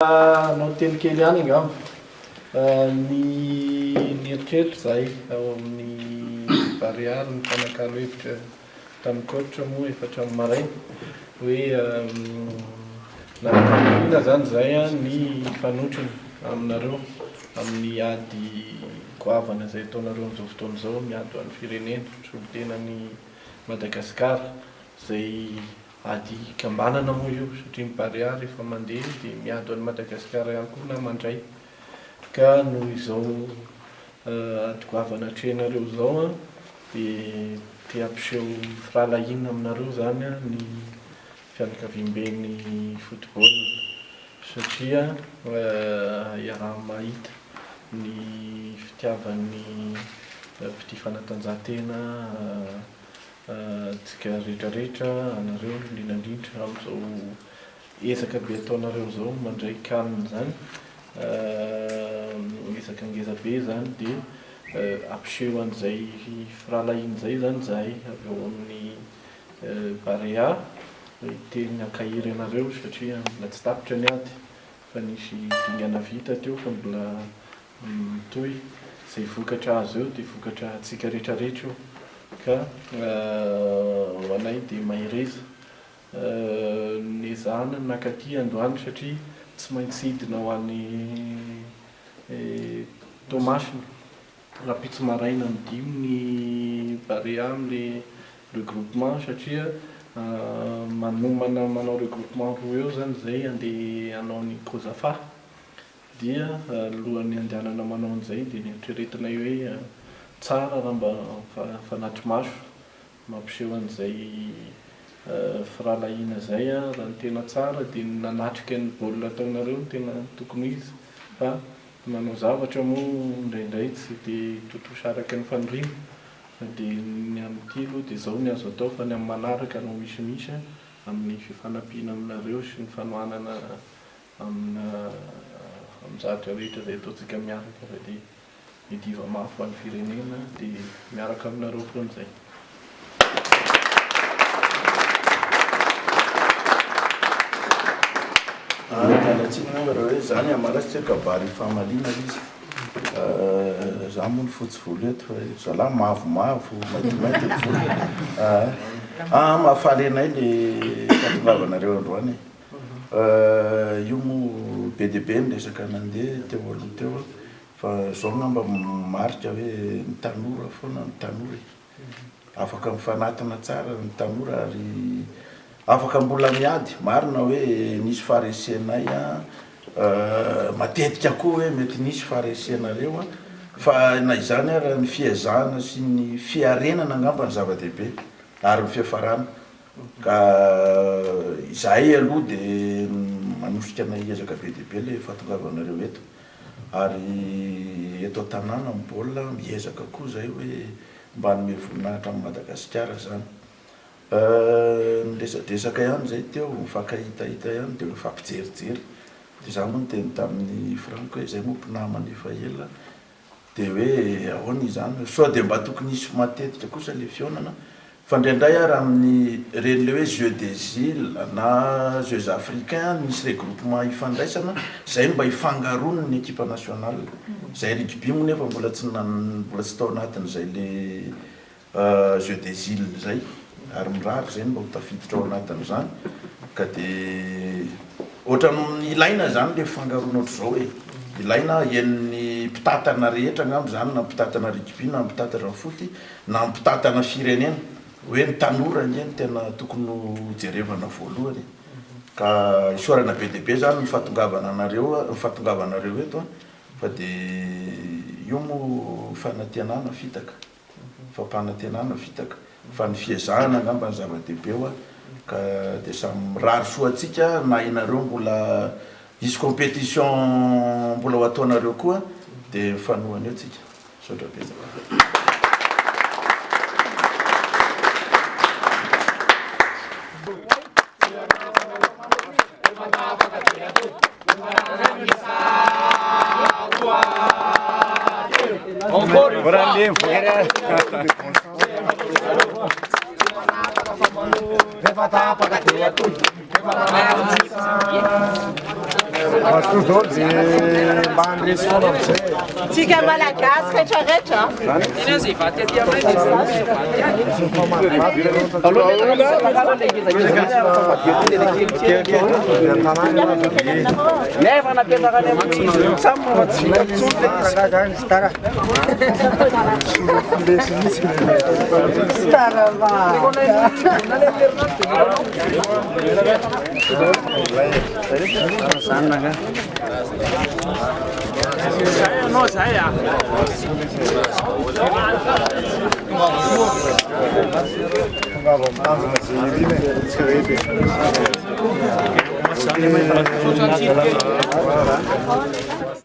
Hanao teny kely ihany angamba. Ny nieritreritra izahay ao amin'ny Barea ary nifanakalo hevitra tamin'ny coach moa efa hatramin'ny maraina hoe nanam-paniriana izany izahay ny hifanotrona aminareo amin'ny ady goavana izay ataonareo amin'izao fotoana izao, miady ho an'ny firenena, solontenan'i Madagasikara izay Ady hikambanana moa io satria ny Barea rehefa mandeha dia miady ho an'i Madagasikara ihany koa na mandray. Ka noho izao ady goavana atrehinareo izao dia te hampiseho firahalahiana aminareo izany ny fianakaviamben'ny football satria iaraha-mahita ny fitiavan'ny mpitia fanatanjahantena Antsika rehetra rehetra, anareo indrindra indrindra amin'izao ezaka be ataonareo izao mandray can izany, ezaka ngeza be izany dia hampiseho an'izay firahalahiana izay izany izahay avy ao amin'ny Barea, hiteny hankahery anareo satria mbola tsy tapitra ny ady fa nisy dingana vita teo fa mbola Mitohy. Izay vokatra azo eo dia vokatra antsika rehetra rehetra io. Ka ho anay dia mahereza. Nezahana ny nankaty androany satria tsy maintsy hidina ho any Toamasina rahampitso maraina amin'ny dimy ny Barea amin'ilay regroupement satria manomana manao regroupement roa eo izany izay handeha hanao ny Cosafa. Dia alohan'ny handehanana manao an'izay dia neritreretinay hoe tsara raha mba mifanatri-maso mampiseho an'izay firahalahiana izay. Raha ny tena tsara dia ny nanatrika ny baolina ataonareo no tena tokony ho izy fa manao zavatra moa indraindray tsy dia tontosa araka ny faniriana fa dia ny amin'ity aloha dia izao ny azo atao fa ny amin'ny manaraka no misimisy amin'ny fifanampiana aminareo sy ny fanohanana Amina amin'ny zavatra rehetra izay ataontsika miaraka fa dia midiva mafy ho an'ny firenena dia miaraka aminareo foana izay. Miala tsiny angamba raha hoe zany amara tsy hoe kabary ifamaliana ilay izy. Za moa no fotsy volo eto fa ry zalahy mavomavo, maintimainty ny volo. Ah, mahafaly anay le fahatongavanareo androany e. Io moa be dia be ny resaka nandeha teo aloha teo fa zao angamba marika hoe ny tanora foana ny tanora e. Afaka mifanatona tsara ny tanora ary afaka mbola miady. Marina hoe nisy faharesenay matetika koa hoe mety nisy faharesenareo fa na izany ara ny fiezahana sy ny fiarenana angamba ny zava-dehibe ary ny fiafarana. Ka izahay aloha dia manosika anay hiezaka be dia be ilay fahatongavanareo eto. Ary eto an-tanàna amin'ny baolina miezaka koa izahay hoe mba hanome voninahitra an'i Madagasikara izany. Niresadresaka ihany izahay teo, nifankahitahita ihany dia nifampijerijery. Dia izaho moa niteny tamin'i Franck hoe izahay moa mpinamana efa ela. Dia hoe ahoana izany? Sao dia mba tokony hisy matetika kosa ilay fihaonana? Fa indraindray ary amin'ny ireny ilay hoe jeux des îles na jeux africains misy regroupement ifandraisana, izay no mba ifangaroan'ny ekipa nationale. Izay rugby moa nefa mbola tsy mbola tsy tao anatin'izay ilay Jeux des îles izay ary mirary izay no mba ho tafiditra ao anatin'izany ka dia ohatran'ny ilaina izany ilay fifangaroana ohatr'izao e! Ilaina henon'ny mpitantana rehetra angamba izany na mpitantana rugby na mpitantana foot na mpitantana firenena hoe ny tanora ange no tena tokony ho jerevana voalohany e! Ka isaorana be dia be izany ny fahatongavana anareo ny fahatongavanareo eto an! Fa dia io moa fanantenana fitaka. Fampanantenana fitaka fa ny fiezahana angamba ny zava-dehibe hoa ka dia samy mirary soa antsika na ianareo mbola hisy compétition mbola ho ataonareo koa dia mifanohana eo tsika. Misaotra betsaka. Mazotoa daholo dia mba handresy foana amin'izay. Tsika Malagasy rehetra rehetra. Tongava amin'ny tanjona izay irina e, tsika rehetra e.